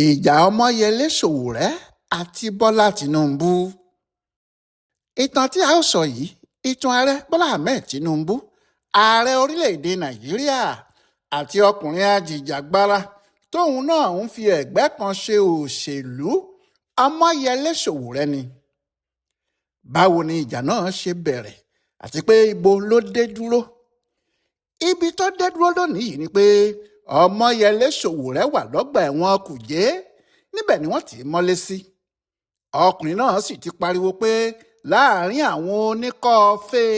Ìjà Ọmọyẹlé Sowore àti Bọ́lá Tínúbù. Ìtàn tí a ó sọ yìí, ìtàn Ààrẹ Bọ́lá Ahmed Tinubu, ààrẹ orílẹ̀-èdè Nàìjíríà, àti ọkùnrin ajìjàgbara tóun náà ń fi ẹ̀gbẹ́ kan ṣe òṣèlú, Ọmọyẹlé Sowore ni. Báwo ni ìjà náà ṣe bẹ̀rẹ̀ àti pé ibo ló dé dúró? Ibi tó dé dúró lónìí yìí ni pé Ọmọyẹlé Sowore wà lọ́gbà ẹ̀wọ̀n Kùjé, níbẹ̀ ni wọ́n tì í mọ́lé sí. Ọkùnrin náà sì ti pariwo pé láàrin àwọn oníkọ́ọ̀fẹ́,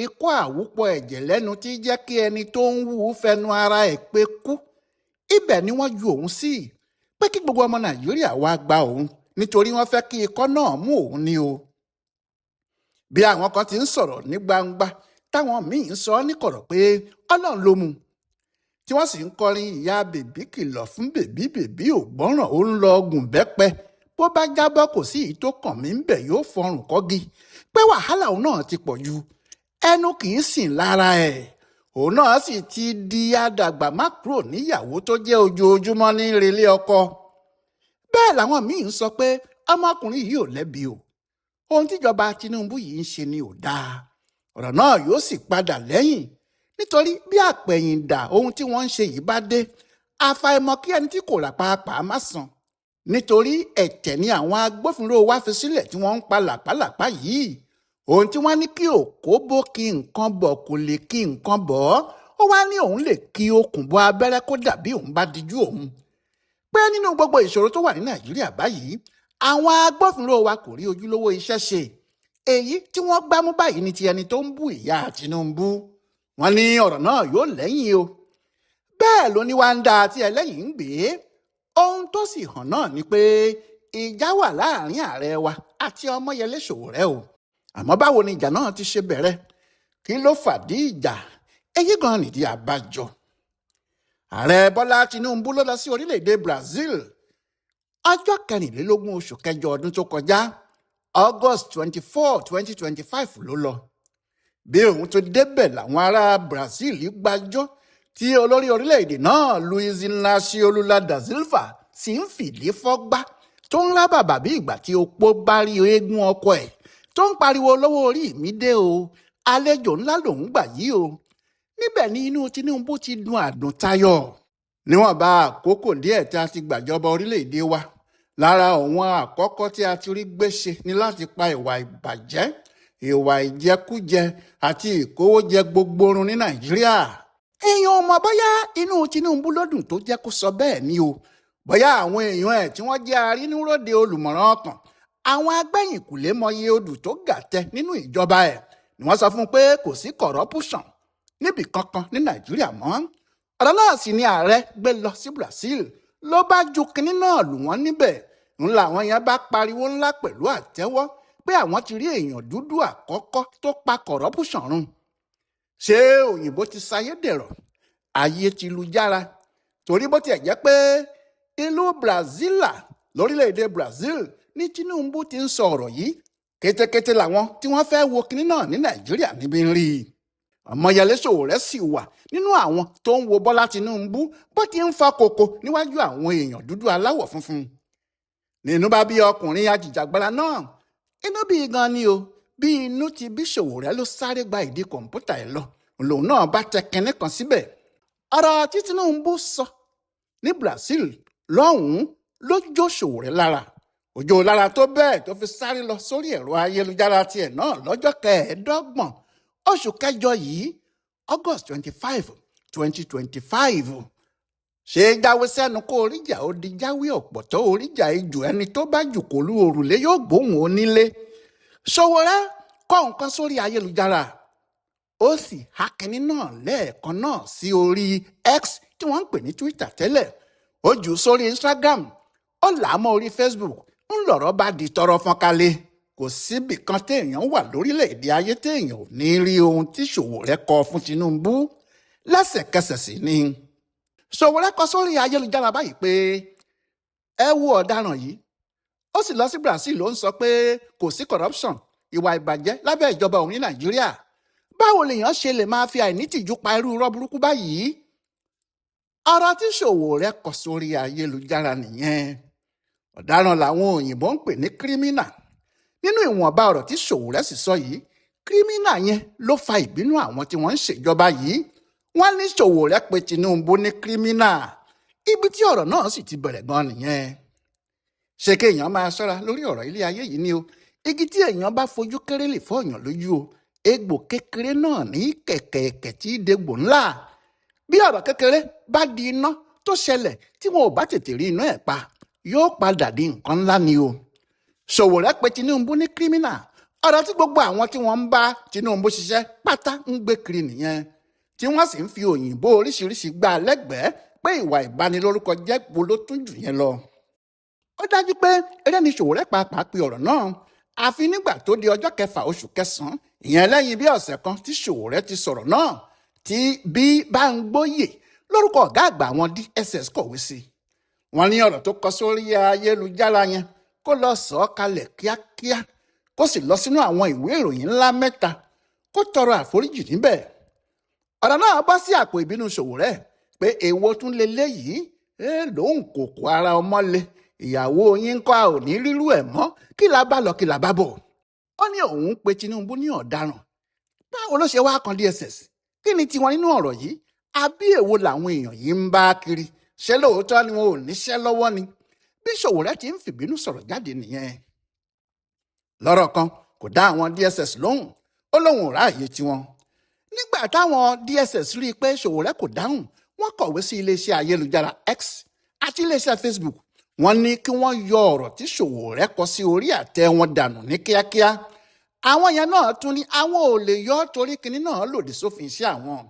ikú àwùpọ̀ ẹ̀jẹ̀ lẹ́nu tí jẹ́ kí ẹni tó ń wú fẹnu ara ẹ̀ pé kú. Ibẹ̀ ni wọ́n ju òun sí, pé kí gbogbo ọmọ Nàìjíríà wá gba òun nítorí wọ́n fẹ́ kí ikọ́ náà mú òun ní o. Bí àwọn kan ti ń sọ̀rọ̀ ní gbangba, táwọn míì ń sọ níkọ̀rọ̀ pé Ọlọ́run ló mú un, tí wọ́n sì ń kọrin ìyá bèbí kìlọ̀ fún bèbí, bèbí ò gbọ́ràn, ó ń lọ gùn bẹ́pẹ, bó bá jábọ́ kò sí èyí tó kàn mí ń bẹ̀, yóò fọrùn kọ́gi, pé wàhálà òun náà ti pọ̀ ju, ẹnu kì í sìn lára ẹ̀, òun náà sì ti di àdàgbà má kúrò níyàwó tó jẹ́ ojoojúmọ́ ní relé ọkọ. Bẹ́ẹ̀ làwọn míì ń sọ pé ọmọkùnrin yìí ò lẹ́bi o, ohun tíjọba Tinubu yìí ń ṣe ni ò dáa, ọ̀rọ̀ náà yóò sì padà lẹ́yìn, nítorí bí àpẹ̀yìndà ohun tí wọ́n ń ṣe yìí bá dé, àfàìmọ̀ kí ẹni tí kò rà pàápàá má san, nítorí ẹ̀tẹ̀ ni àwọn agbófinró wá fi sílẹ̀ tí wọ́n ń pa làpálàpá yìí. Ohun tí wọ́n ní kí òkó bó kí nǹkan bọ̀ kò lè kí nǹkan bọ̀ ọ́, ó wá ní òun lè kí okùn bọ abẹ́rẹ́ kó dàbí òun bá dijú òun. Pé nínú gbogbo ìṣòro tó wà ní Nàìjíríà báyìí, àwọn agbófinró wa kò rí ojúlówó iṣẹ́ ṣe. Èyí tí wọ́n gbámú báyìí ni ti ẹni tó ń bú ìyá Tinubu. Wọ́n ní ọ̀rọ̀ náà yóò lẹ́yìn o. Bẹ́ẹ̀ ló ní wá ń da tí ẹlẹ́yìn ń gbé. Ohun tó sì hàn náà ni pé ìjà wà láàrin ààrẹ wa àti Ọmọyẹlé Sowore o. Àmọ́ báwo ni ìjà náà ti ṣe bẹ̀rẹ̀? Kí ló fàdí ìjà? Èyí gan nìdí àbájọ. Ààrẹ Bọ́lá Tinubu ló lọ sí orílẹ̀-èdè Brazil ọjọ́ 24 oṣù kẹjọ ọdún tó kọjá, August 24, 2025 ló lọ. Bí òun tó débẹ̀ làwọn ará Brazil gbàjọ́ tí olórí orílẹ̀-èdè náà Luiz Inácio Lula da Silva sì ń fìdí fọ́gbá tó ń rá bàbà bí ìgbà tí opó bá rí eégún ọkọ ẹ̀, tó ń pariwo lọ́wọ́ orí mi dé o, àlejò ńlá lòún gbà yìí o. Níbẹ̀ ni inú Tinubu ti dùn àdùn tayọ̀. Níwọ̀nba àkókò díẹ̀ tí a ti gbàjọba orílẹ̀-èdè wa, lára òun àkọ́kọ́ tí a ti rí gbéṣe ni láti pa ìwà ìbàjẹ́, ìwà ìjẹkújẹ àti ìkówójẹ gbogbo run ní Nàìjíríà. Èèyàn mọ̀ bóyá inú Tinubu ló dùn tó jẹ́ kó sọ bẹ́ẹ̀ ni o, bóyá àwọn èèyàn ẹ̀ tí wọ́n jẹ́ arínúróde olùmọ̀ràn ọkàn, àwọn agbẹ̀yìnkùlé mọye odù tó gàtẹ nínú ìjọba ẹ̀ ni wọ́n sọ fún un pé kò sí kọ̀rọ́pùsàn níbì kankan ní Nàìjíríà mọ́. Ọ̀rọ̀ náà sì ni ààrẹ gbé lọ sí Brazil, ló bá ju kinní náà lù wọ́n níbẹ̀. Ńlá àwọn yẹn bá pariwo ńlá pẹ̀lú àtẹ́wọ́ pé àwọn ti rí èèyàn dúdú àkọ́kọ́ tó pa kọ̀rọ́pùsàn run. Ṣé òyìnbó ti sayédẹ̀rọ̀? Ayé ti lu jára. Torí bó tiẹ̀ jẹ́ pé ìlú Brasilia lórílẹ̀‐èdè Brazil ní Tinubu ti ń sọ ọ̀rọ̀ yìí, kétékété làwọn tí wọ́n fẹ́ wo kinní náà ní Nàìjíríà níbi ń rí i. Ọmọyẹlé Sowore sì wà nínú àwọn tó ń wo Bọ́lá Tinubu bó ti ń fa koko níwájú àwọn èèyàn dúdú aláwọ̀ funfun. Nínú bá bí ọkùnrin ajìjàgbara náà, inú bí gan ni o, bí inú ti bí Sowore ló sáré gba ìdí kọ̀ǹpútà ẹ̀ lọ, lòun náà bá tẹ kinní kan síbẹ̀. Ọ̀rọ̀ tí Tinubu sọ ní Brazil lọ́hùn-ún ló jó Sowore lára. Òjò lára tó bẹ́ẹ̀ tó fi sáré lọ sórí ẹ̀rọ ayélujára tiẹ̀ náà lọ́jọ́ 25 oṣù kẹjọ yìí, August 25, 2025. Ṣé jáwé sẹ́nu kó oríjà ó di jáwé ọ̀pọ̀tọ́ oríjà ejò, ẹni tó bá jù kò lú òrùlé yóò gbóhùn onílé. Sowore kọ nǹkan sórí ayélujára, ó sì há kinní náà lẹ́ẹ̀kan náà sí orí X tí wọ́n ń pè ní Twitter tẹ́lẹ̀, ó jù ú sórí Instagram, ó là á mọ́ orí Facebook, ń lọ̀rọ̀ bá di tọrọ fọ́nkálẹ̀. Kò síbì kan téèyàn wà lórílẹ̀‐èdè ayé téèyàn ò ní rí ohun tí Sowore kọ fún Tinubu lẹ́sẹ̀kẹsẹ̀ sí ni. Sowore kọ sórí ayélujára báyìí pé ẹ wo ọ̀daràn yìí, ó sì lọ sí Brazil, ló ń sọ pé kò sí corruption, ìwà ìbàjẹ́ lábẹ́ ìjọba òun ní Nàìjíríà. Báwo lèèyàn ṣe lè máa fi àìnítìjú pa irú irọ́ burúkú báyìí? Ọ̀rọ̀ tí Sowore kọ sórí ayélujára nìyẹn. Ọ̀daràn làwọn òyìnbó ń pè ní kírímínà. Nínú ìwọ̀nba ọ̀rọ̀ tí Sowore sì sọ yìí, kírímínà yẹn ló fa ìbínú àwọn tí wọ́n ń ṣèjọba yìí. Wọ́n ní Sowore pé Tinubu ní kírímínà. Ibi tí ọ̀rọ̀ náà sì ti bẹ̀rẹ̀ gan nìyẹn. Ṣé kéèyàn máa ṣọ́ra lórí ọ̀rọ̀ ilé ayé yìí ni o? Igi tí èèyàn bá fojú kéré lè fọ́ èèyàn lójú o. Egbò kékeré náà ní kẹ̀kẹ̀kẹ̀ tí í degbò ńlá. Bí ọ̀rọ̀ kékeré bá di iná tó ṣẹlẹ̀ tí wọn ò bá tètè rí iná ẹ̀ pa, yóò padà di nǹkan ńlá ni o. Sowore pé Tinubu ní kírímínà. Ọ̀rọ̀ tí gbogbo àwọn tí wọ́n ń bá Tinubu ṣiṣẹ́ pátá ń gbé kiri nìyẹn, tí wọ́n sì ń fi òyìnbó oríṣiríṣi gbá a lẹ́gbẹ̀ẹ́ pé ìwà ìbanilórúkọ jẹ́ wo ló tún jù yẹn lọ. Ó dájú pé eré ni Sowore pàápàá pe ọ̀rọ̀ náà, àfi nígbà tó di ọjọ́ kẹfà oṣù kẹsàn-án, ìyẹn lẹ́yìn bí ọ̀sẹ̀ kan tí Sowore ti sọ̀rọ̀ náà, tí bí Báńgbóyè lórúkọ ọ̀gá àgbà àwọn DSS kọ̀wé sí. Wọ́n ní ọ̀rọ̀ tó kọ sórí ayélujára yẹn kó lọ sọ ọ́ kalẹ̀ kíákíá, kó sì lọ sínú àwọn ìwé ìròyìn ńlá mẹ́ta kó tọrọ àforíjì níbẹ̀. Ọ̀rọ̀ náà bọ́ sí àpò ìbínú Sowore pé èwo tún leléyìí, lòun kò kó ara ọmọ le, ìyàwó yín kọ́ a ò ní rírú ẹ̀ mọ́, kí la bá lọ kí la bá bọ̀. Ó ní òun pe Tinubu ní ọ̀daràn. Báwo ló ṣe wá kan DSS? Kí ni tiwọn nínú ọ̀rọ̀ yìí? Àbí èwo làwọn èèyàn yìí ń bá kiri? Ṣé lóòótọ́ ni wọn ò níṣẹ́ lọ́wọ́ ni? Bí Sowore ti ń fìbínú sọ̀rọ̀ jáde nìyẹn. Lọ́rọ̀ kan kò dá àwọn DSS lóhùn, ó lóun ò ráàyè tiwọn. Nígbà táwọn DSS rí i pé Sowore kò dáhùn, wọ́n kọ̀wé sí iléeṣẹ́ ayélujára X àti iléeṣẹ́ Facebook. Wọ́n ní kí wọ́n yọ ọ̀rọ̀ tí Sowore kọ sí orí àtẹ wọn dànù ní kíákíá. Àwọn yẹn náà tún ní àwọn ò lè yọ torí kinní náà lòdì sófin iṣẹ́ àwọn.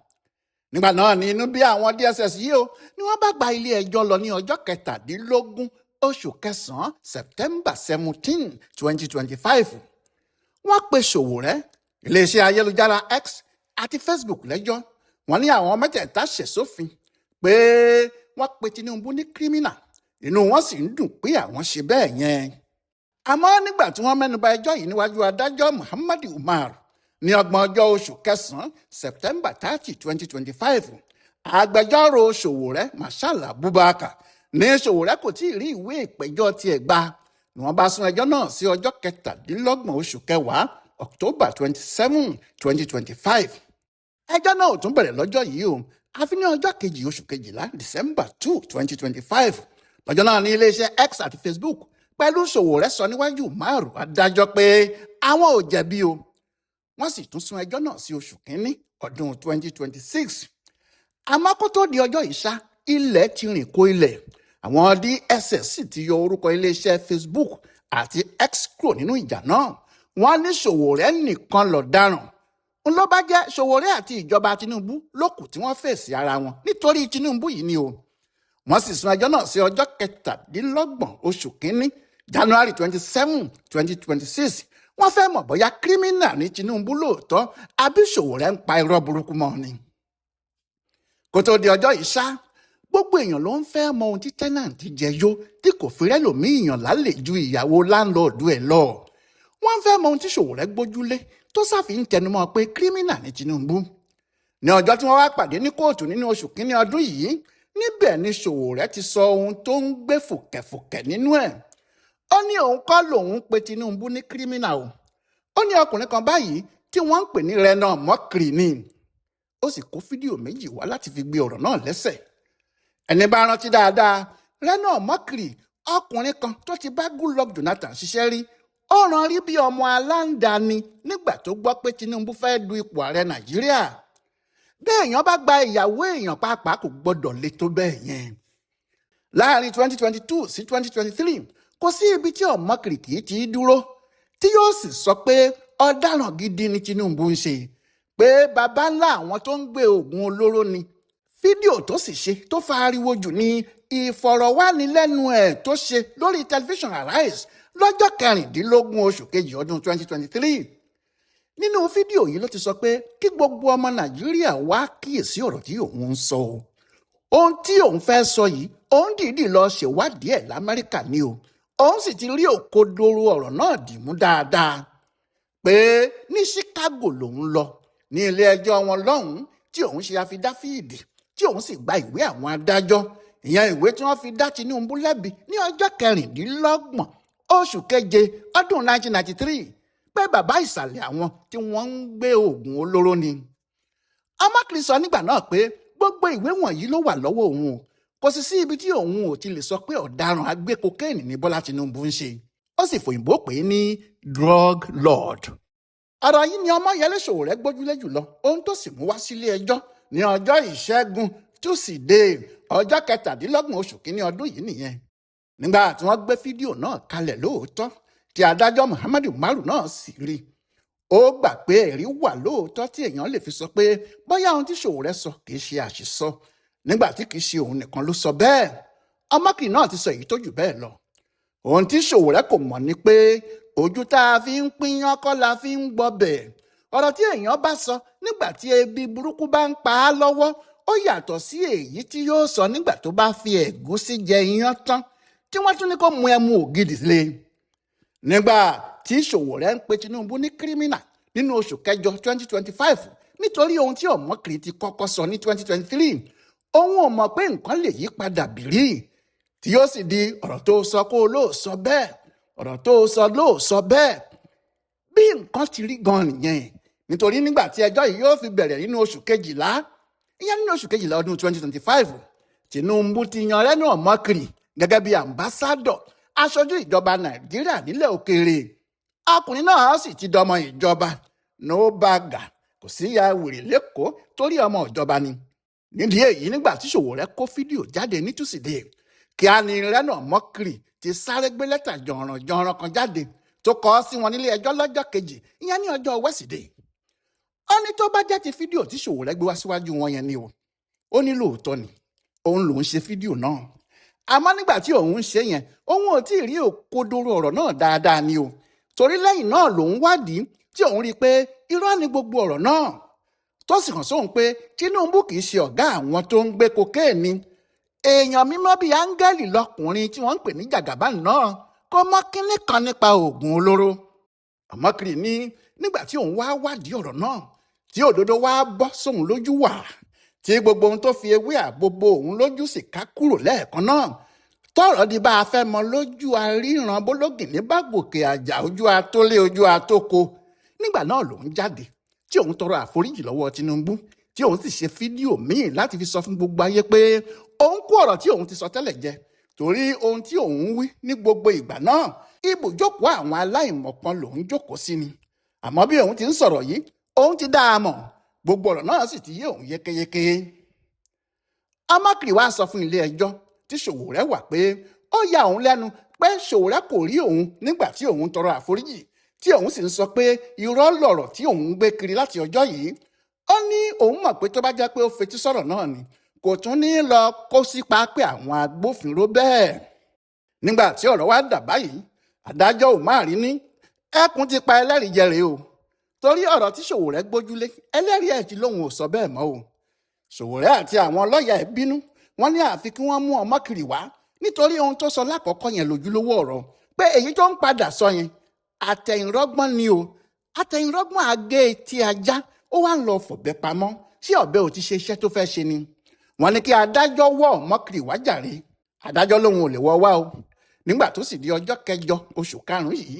Nígbà náà ni inú bí àwọn DSS yìí o, ni wọ́n bá gba ilé ẹjọ́ lọ ní ọjọ́ kẹtàdínlógún oṣù kẹsàn-án, September 17, 2025. Wọ́n pe Sowore, iléeṣẹ́ ayélujára X àti Facebook lẹ́jọ́. Wọ́n ní àwọn mẹ́tẹ̀ẹ̀ta ṣẹ̀ sófin pé wọ́n pe Tinubu ní kírímínà. Inú wọn sì ń dùn pé àwọn ṣe bẹ́ẹ̀ yẹn. Àmọ́ nígbà tí wọ́n mẹ́nuba ẹjọ́ yìí níwájú adájọ́ Muhammadu Umar ní ọgbọ̀n ọjọ́ oṣù kẹsàn-án, September 30, 2025, agbẹjọ́rò Sowore Marshal Abubakar ní Sowore kò tí ì rí ìwé ìpẹ̀jọ́ tiẹ̀ gbà, ni wọ́n bá sún ẹjọ́ náà sí ọjọ́ kẹtàdínlọ́gbọ̀n oṣù kẹwàá, October 27, 2025. Ẹjọ́ náà ò tún bẹ̀rẹ̀ lọ́jọ́ yìí o, àfi ní ọjọ́ kejì oṣù kejìlá, December 2, 2025. Lọ́jọ́ náà ní iléeṣẹ́ X àti Facebook pẹ̀lú Sowore sọ níwájú márùn adájọ́ pé àwọn ò jẹ̀bi o. Wọ́n sì tún sún ẹjọ́ náà sí oṣù kínní ọdún 2026. Àmọ́ kó tó di ọjọ́ yìí ṣá, ilẹ̀ ti rìn kó ilẹ̀. Àwọn DSS sì ti yọ orúkọ iléeṣẹ́ Facebook àti X kúrò nínú ìjà náà. Wọ́n ní Sowore nìkan lọ̀daràn. Ń ló bá jẹ́ Sowore àti ìjọba Tinubu ló kù tí wọ́n fèsì ara wọn nítorí Tinubu yìí ni o. Wọ́n sì sún ẹjọ́ náà sí ọjọ́ kẹtàdínlọ́gbọ̀n oṣù kínní, January 27, 2026. Wọ́n fẹ́ mọ̀ bóyá kírímínà ní Tinubu lóòótọ́ àbí Sowore ń pa irọ́ burúkú mọ́ ni. Kó tó di ọjọ́ yìí ṣá, gbogbo èèyàn ló ń fẹ́ mọ ohun tí tenant jẹ yó tí kò fi rẹ́lòmíì yàn lálẹ́ ju ìyàwó landlord ẹ̀ lọ. Wọ́n fẹ́ mọ ohun tí Sowore gbójúlé tó sáfì ń tẹnumọ́ pé kírímínà ní Tinubu. Ní ọjọ́ tí wọ́n wá pàdé ní kóòtù nínú oṣù kínní ọdún yìí, níbẹ̀ ni Sowore ti sọ ohun tó ń gbé fùkẹ̀fùkẹ̀ nínú ẹ̀. Ó ní òun kọ́ lòun pe Tinubu ní kírímínà o. Ó ní ọkùnrin kan báyìí tí wọ́n ń pè ní Reno Omokri ni. Ó sì kó fídíò méjì wá láti fi gbé ọ̀rọ̀ náà lẹ́sẹ̀. Ẹni bá rántí dáadáa, Reno Omokri, ọkùnrin kan tó ti bá Goodluck Jonathan ṣiṣẹ́ rí, ó ràn rí bí ọmọ aláǹdáni nígbà tó gbọ́ pé Tinubu fẹ́ du ipò ààrẹ Nàìjíríà. Bí èèyàn bá gba ìyàwó èèyàn pàápàá kò gbọ́dọ̀ le tó bẹ́ẹ̀ yẹn. Láàrin 2022 sí 2023, kò sí ibi tí Omokri kì í ti dúró tí yóò sì sọ pé ọ̀daràn gidi ni Tinubu ń ṣe, pé baba ńlá àwọn tó ń gbé oògùn olóró ni. Fídíò tó sì ṣe tó fa ariwo jù ní ìfọ̀rọ̀wánilẹ́nu ẹ̀ tó ṣe lórí tẹlifíṣàn Arise lọ́jọ́ kẹrìndínlógún oṣù kejì ọdún 2023. Nínú fídíò yìí ló ti sọ pé kí gbogbo ọmọ Nàìjíríà wá kíyèsí ọ̀rọ̀ tí òun ń sọ o. Ohun tí òun fẹ́ sọ yìí, òun dìídì lọ ṣèwádìí ẹ̀ l'Amẹ́ríkà ni o. Òun sì ti rí òkodoro ọ̀rọ̀ náà dìmú dáadáa. Pé ní Chicago lòun lọ ní ilé ẹjọ́ wọn lọ́hùn-ún tí òun ṣe àfidáfíìdì. Tí òun sì gba ìwé àwọn adájọ́, ìyẹn ìwé tí wọ́n fi dá Tinubu lẹ́bi ní ọjọ́ 26 oṣù keje ọdún 1993, pé bàbá ìsàlẹ̀ àwọn tí wọ́n ń gbé oògùn olóró ni. Ọmọkiri sọ nígbà náà pé gbogbo ìwé wọ̀nyí ló wà lọ́wọ́ òun o, kò sì sí ibi tí òun ò ti lè sọ pé ọ̀daràn agbé kokéènì ní Bọ́lá Tinubu ń ṣe. Ó sì fòyìnbó pè é ní drug lord. Ọ̀rọ̀ yìí ni Ọmọyẹlé Sowore gbójúlé jùlọ, ohun tó sì mú wá sílé ẹjọ́ ní ọjọ́ Ìṣẹ́gun Túsídẹ̀ẹ́, ọjọ́ 27 oṣù kínní ọdún yìí nìyẹn. Nígbà tí wọ́n gbé fídíò náà kalẹ̀ lóòótọ́, tí adájọ́ Muhammadu Umaru náà sì rí, ó gbà pé ẹ̀rí wà lóòótọ́ tí èèyàn lè fi sọ pé bóyá ohun tí Sowore sọ kì í ṣe àṣìsọ, nígbà tí kì í ṣe òun nìkan ló sọ bẹ́ẹ̀. Ọmọkùnrin náà ti sọ èyí tó jù bẹ́ẹ̀ lọ. Ohun tí Sowore kò mọ̀ ni pé ojú tá a fi ń pínyán kọ́ la fi ń gbọ́bẹ̀. Ọ̀rọ̀ tí èèyàn bá sọ nígbà tí ebi burúkú bá ń pa á lọ́wọ́, ó yàtọ̀ sí èyí tí yóò sọ nígbà tó bá fi ẹ̀gúsí jẹ iyán tán, tí wọ́n tún ní kó mu ẹmu ògidì lé. Nígbà tí Sowore ń pe Tinubu ní kírímìnà nínú oṣù kẹjọ 2025, nítorí ohun tí Ọmọkiri ti kọ́kọ́ sọ ní 2023, òun ò mọ̀ pé nǹkan lè yí padà bìrí, tí yóò sì di ọ̀rọ̀ tó sọ kó lóò sọ bẹ́ẹ̀, ọ̀rọ̀ tó sọ lóò sọ bẹ́ẹ̀. Bí nǹkan ti rí gan nìyẹn, nítorí nígbà tí ẹjọ́ yìí yóò fi bẹ̀rẹ̀ nínú oṣù kejìlá, ìyẹn nínú oṣù kejìlá ọdún 2025, Tinubu ti yan Reno Ọmọkiri gẹ́gẹ́ bí ambassadọ̀, aṣojú ìjọba Nàìjíríà nílẹ̀ òkèèrè. Ọkùnrin náà sì ti dọmọ ìjọba, no baga, kò sí ya wèrè lẹ́kọ̀ọ́ torí ọmọ ìjọba ni. Nídìí èyí, nígbà tí Sowore kó fídíò jáde ní Túsídẹ̀ẹ́, kíá ni Reno Ọmọkiri ti sáré gbé lẹ́tà jọ̀rànjọ̀ràn kan jáde tó kọ sí wọn nílé ẹjọ́ lọ́jọ́ kejì, ìyẹn ní ọjọ́ Wẹ́sídẹ̀ẹ́. Ó ní tó bá jẹ́ ti fídíò tí Sowore gbé wá síwájú wọn yẹn ni o, ó ní lóòótọ́ ni òun lòún ṣe fídíò náà, àmọ́ nígbà tí òun ń ṣe yẹn, òun ò tí ì rí òkodoro ọ̀rọ̀ náà dáadáa ni o, torí lẹ́yìn náà lòun wádìí tí òun rí i pé irọ́ ni gbogbo ọ̀rọ̀ náà, tó sì hàn sóhun pé Tinubu kì í ṣe ọ̀gá àwọn tó ń gbé kokéènì. Èèyàn mímọ́ bíi áńgẹ́lì lọkùnrin tí wọ́n ń pè ní Jagaban náà, kò mọ kínní kan nípa oògùn olóró. Ọmọkiri ní nígbà tí òun wá wádìí ọ̀rọ̀ náà, tí òdodo wá bọ́ sóhun lójú wà, tí gbogbo ohun tó fi ewé àbòbò òun lójú sì ká kúrò lẹ́ẹ̀kan náà, tọ́rọ̀ di bá a fẹ́ mọ lójú aríran bólógì ní bá gòkè àjà, ojú atólé ojú atóko. Nígbà náà lòun jáde tí òun tọrọ àforíjì lọ́wọ́ Tinubu, tí òun sì ṣe fídíò míì láti fi sọ fún gbogbo ayé pé òun kó ọ̀rọ̀ tí òun ti sọ tẹ́lẹ̀ jẹ, torí ohun tí òun wí ní gbogbo ìgbà náà, ibùjókòó àwọn aláìmọ̀kan lòun jókòó sí ni. Àmọ́ bí òun ti ń sọ̀rọ̀ yìí, òun ti dá a mọ̀, gbogbo ọ̀rọ̀ náà sì ti yé òun yékéyéké. Ọmọkiri wá sọ fún ilé ẹjọ́ tí Sowore wà pé ó ya òun lẹ́nu pé Sowore kò rí òun nígbà tí òun tọrọ àforíjì, tí òun sì ń sọ pé irọ́ lọ̀rọ̀ tí òun ń gbé kiri láti ọjọ́ yìí. Ó ní òun mọ̀ pé tó bá jẹ́ pé ó fetí sọ̀rọ̀ náà ni, kò tún ní lọ kó sípa pé àwọn agbófinró bẹ́ẹ̀. Nígbà tí ọ̀rọ̀ wá dà báyìí, adájọ́ Umar ní ẹkùn ti pa ẹlẹ́rìí jẹ rèé o, torí ọ̀rọ̀ tí Sowore gbójúlé, ẹlẹ́rìí ẹ̀ ti lóun ò sọ bẹ́ẹ̀ mọ́ o. Sowore àti àwọn lọ́ọ̀yà ẹ̀ bínú, wọ́n ní àfi kí wọ́n mú Ọmọkiri wá, nítorí ohun tó sọ lákọ̀ọ́kọ́ yẹn lójúlówó ọ̀rọ̀, pé èyí tó ń padà sọ yẹn àtẹ̀yìnrọ́gbọ́n ni o, àtẹ̀yìnrọ́gbọ́n àgé etí ajá, ó wá ń lọ fọ̀bẹ pamọ́, ṣé ọ̀bẹ ò ti ṣe iṣẹ́ tó fẹ́ ṣe ni. Wọ́n ní kí adájọ́ wọ́ Ọmọkiri wá jàre, adájọ́ lòun ò lè wọ́ wá o. Nígbà tó sì di ọjọ́ kẹjọ oṣù karùn-ún yìí,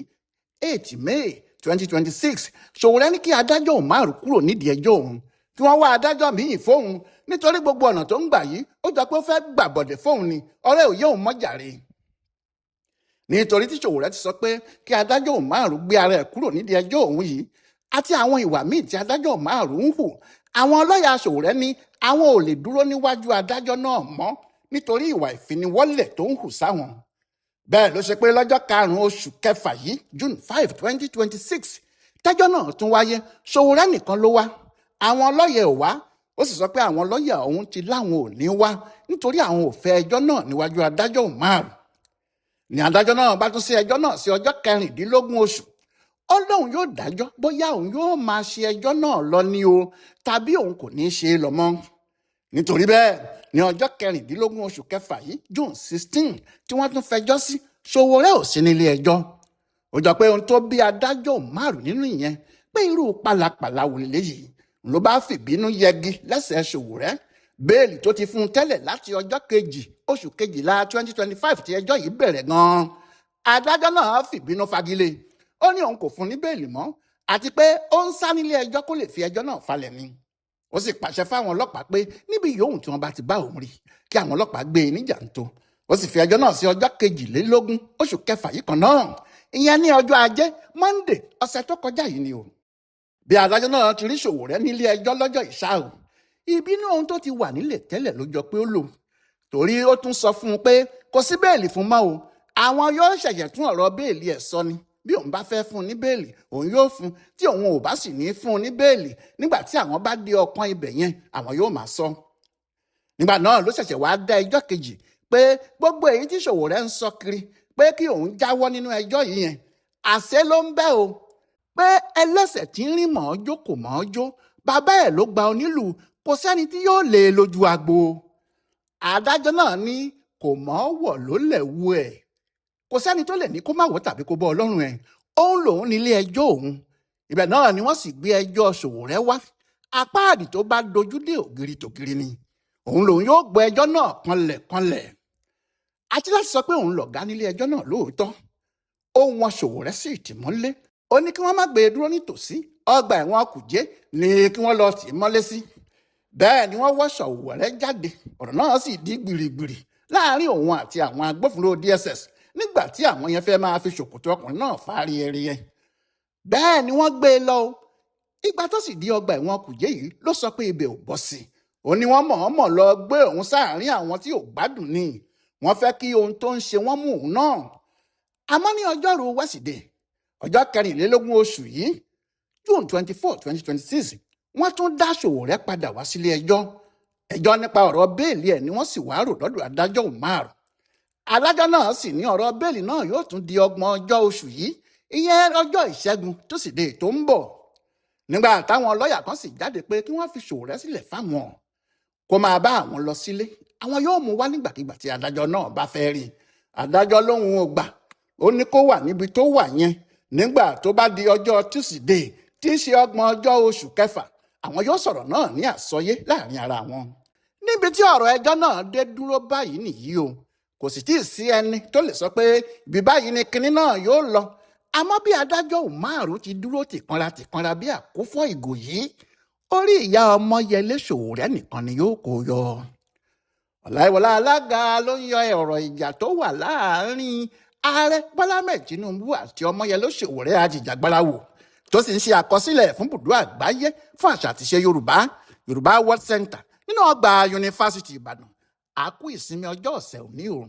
8 May 2026, Sowore ní kí adájọ́ Umaru kúrò nídìí ẹjọ́ òun, kí wọ́n wá adájọ́ míì fóun, nítorí gbogbo ọ̀nà tó ń gbà yìí ó jọ pé ó fẹ́ gbàbọ̀dẹ̀ fóun ni, ọ̀rẹ́ òye òun mọ́ jàre. Nítorí tí Sowore ti sọ pé kí adájọ́ Umaru gbé ara ẹ̀ kúrò nídìí ẹjọ́ òun yìí àti àwọn ìwà míì tí adájọ́ Umaru ń hù, àwọn lọ́ọ̀yà Sowore ní àwọn ò lè dúró níwájú adájọ́ náà mọ́ nítorí ìwà ìfiniwọ́lẹ̀ tó ń hù sáwọn. Bẹ́ẹ̀ ló ṣe pé lọ́jọ́ karùn-ún oṣù kẹfà yìí, June 5, 2026, tẹ́jọ́ náà tún wáyé. Sowore nìkan ló wá, àwọn lọ́ọ̀yà ò wá. Ó sì sọ pé àwọn lọ́ọ̀yà òun ti láwọn ò ní wá nítorí àwọn ò fẹ́ ẹjọ́ náà níwájú adájọ́ Umaru. Ní adájọ́ náà bá tún sí ẹjọ́ náà sí ọjọ́ 16 oṣù, ó lóun yóò dájọ́ bóyá òun yóò máa ṣe ẹjọ́ náà lọ ní o tàbí òun kò ní í ṣe é lọ mọ́. Nítorí bẹ́ẹ̀ ní ọjọ́ 16 oṣù kẹfà yìí, June 16, tí wọ́n tún fẹjọ́ sí, Sowore ò sí nílé ẹjọ́. Ó jọ pé ohun tó bí adájọ́ Umaru nínú ìyẹn, pé irú pálapàla wò léyìí, ló bá fìbínú yẹgi lẹ́sẹ̀ Sowore. Béèlì tó ti fún un tẹ́lẹ̀ láti ọjọ́ 2 oṣù kejìlá 2025 tí ẹjọ́ yìí bẹ̀rẹ̀ gan-an, adájọ́ náà fìbínú fagilé. Ó ní òun kò fún ní béèlì mọ́, àti pé ó ń sá nílé ẹjọ́ kó lè fi ẹjọ́ náà falẹ̀ ni. Ó sì pàṣẹ fáwọn ọlọ́pàá pé níbi yòówù tí wọ́n bá ti bá òun rí, kí àwọn ọlọ́pàá gbé e níjàǹtó. Ó sì fi ẹjọ́ náà sí ọjọ́ 22 oṣù kẹfà yìí kan náà, ìyẹn ní ọjọ́ ajé Monday ọ̀sẹ̀ tó kọjá yìí ni o. Bí adájọ́ náà ti rí Sowore nílé ẹjọ́ lọ́jọ́ ìṣá o, ìbínú ohun tó ti wà nílẹ̀ tẹ́lẹ̀ ló jọ pé ó lò, torí ó tún sọ fún un pé kò sí béèlì fún mọ́ o, àwọn yóò ṣẹ̀ṣẹ̀ tún ọ̀rọ̀ béèlì ẹ̀ sọ ni. Bí òun bá fẹ́ fún un ní béèlì, òun yóò fún un, tí òun ò bá sì ní fún un ní béèlì, nígbà tí àwọn bá dé ọpọ́n ibẹ̀ yẹn, àwọn yóò máa sọ. Nígbà náà ló ṣẹ̀ṣẹ̀ wá dá ẹjọ́ kejì pé gbogbo èyí tí Sowore ń sọ kiri pé kí òun jáwọ́ nínú ẹjọ́ yìí yẹn, àṣẹ ló ń bẹ́ o, pé ẹlẹ́sẹ̀ tí ń rìn mọ́ọ́jó kò mọ́ọ́jó, bàbá ẹ̀ ló gba onílù, kò sẹ́ni tí yóò lé e lójú agbo. Adájọ́ náà ní kò mọ́ọ́wọ̀ ló lẹ̀ wú ẹ̀, kò sẹ́ni tó lè ní kó má wọ̀ tàbí kó bọ́ ọlọ́run ẹ̀, òun lòun nílé ẹjọ́ òun. Ibẹ̀ náà ni wọ́n sì gbé ẹjọ́ Sowore wá. Apáàdì tó bá dojú dé ògiri tògiri ni òun lòun yóò gbọ́ ẹjọ́ náà kanlẹ̀kanlẹ̀. Àti láti sọ pé òun lọ̀gá nílé ẹjọ́ náà lóòótọ́, ó wọn Sowore sí ìtìmọ́lé. Ó ní kí wọ́n má gbé e dúró nítòsí ọgbà ẹ̀wọ̀n Kùjé ní kí wọ́n lọ tì í mọ́lé sí. Bẹ́ẹ̀ ni wọ́n wọ́ Sowore jáde. Ọ̀rọ̀ náà sì di gbìrìgbìrì láàrin òun àti àwọn agbófinró DSS nígbà tí àwọn yẹn fẹ́ máa fi ṣòkòtò ọkùnrin náà fárí ẹrí ẹ. Bẹ́ẹ̀ ni wọ́n gbé e lọ o. Ìgbà tó sì di ọgbà ẹ̀wọ̀n Kùjé yìí ló sọ pé ibẹ̀ ò bọ́ sí i. Ó ní wọ́n mọ̀ọ́mọ̀ lọ gbé òun sáàárín àwọn tí ò gbádùn ni, wọ́n fẹ́ kí ohun tó ń ṣe wọ́n mú òun náà. Àmọ́ ní ọjọ́rú wẹ́sídẹ̀ẹ́ ọjọ́ 24 oṣù yìí, June 24, 2026, wọ́n tún dá Sowore padà wá sílé ẹjọ́. Ẹjọ́ nípa ọ̀rọ̀ béèlì ẹ̀ ni wọ́n sì wá rò lọ́dọ̀ adájọ́ Umar. Adájọ́ náà sì ní ọ̀rọ̀ béèlì náà yóò tún di 30 ọjọ́ oṣù yìí, ìyẹn ọjọ́ ìṣẹ́gun túsídẹ̀ẹ́ tó ń bọ̀. Nígbà táwọn lọ́ọ̀yà kan sì jáde pé kí wọ́n fi Sowore sílẹ̀ fáwọn kó máa bá àwọn lọ sílé, àwọn yóò mú wá nígbàkigbà tí adájọ́ náà bá fẹ́ rí i. Adájọ́ lóhun ò gbà, ó ní kó wà níbi tó wà yẹn nígbà tó bá di ọjọ́ túsídẹ̀ẹ́ tí í ṣe 30 ọjọ́ oṣù kẹfà, àwọn yóò sọ̀rọ̀ náà ní àsọyé láàrin ara wọn. Níbi tí ọ̀rọ̀ ẹjọ́ náà dé dúró báyìí nìyí o, kò sì tíì sí ẹni tó lè sọ pé ibi báyìí ni kinní náà yóò lọ. Àmọ́ bí adájọ́ Umaru ti dúró tìkanra tìkanra bí àkúfọ́ ìgò yìí, orí ìyá Ọmọyẹlé Sowore nìkan ni yóò kó yọ. Ọláìwọlá alága ló ń yọ ọ̀rọ̀ ìjà tó wà láàárín ààrẹ Bọ́lá Ahmed Tinubu àti Ọmọyẹlé Sowore ajìjàgbara wò, tó sì ń ṣe àkọsílẹ̀ fún bùdó àgbáyé fún àṣà àtiṣe Yorùbá, Yorùbá World Center nínú ọgbà Yunifásítì Ìbàdàn. Àkú ìsinmi ọjọ́ ọ̀sẹ̀ òní o.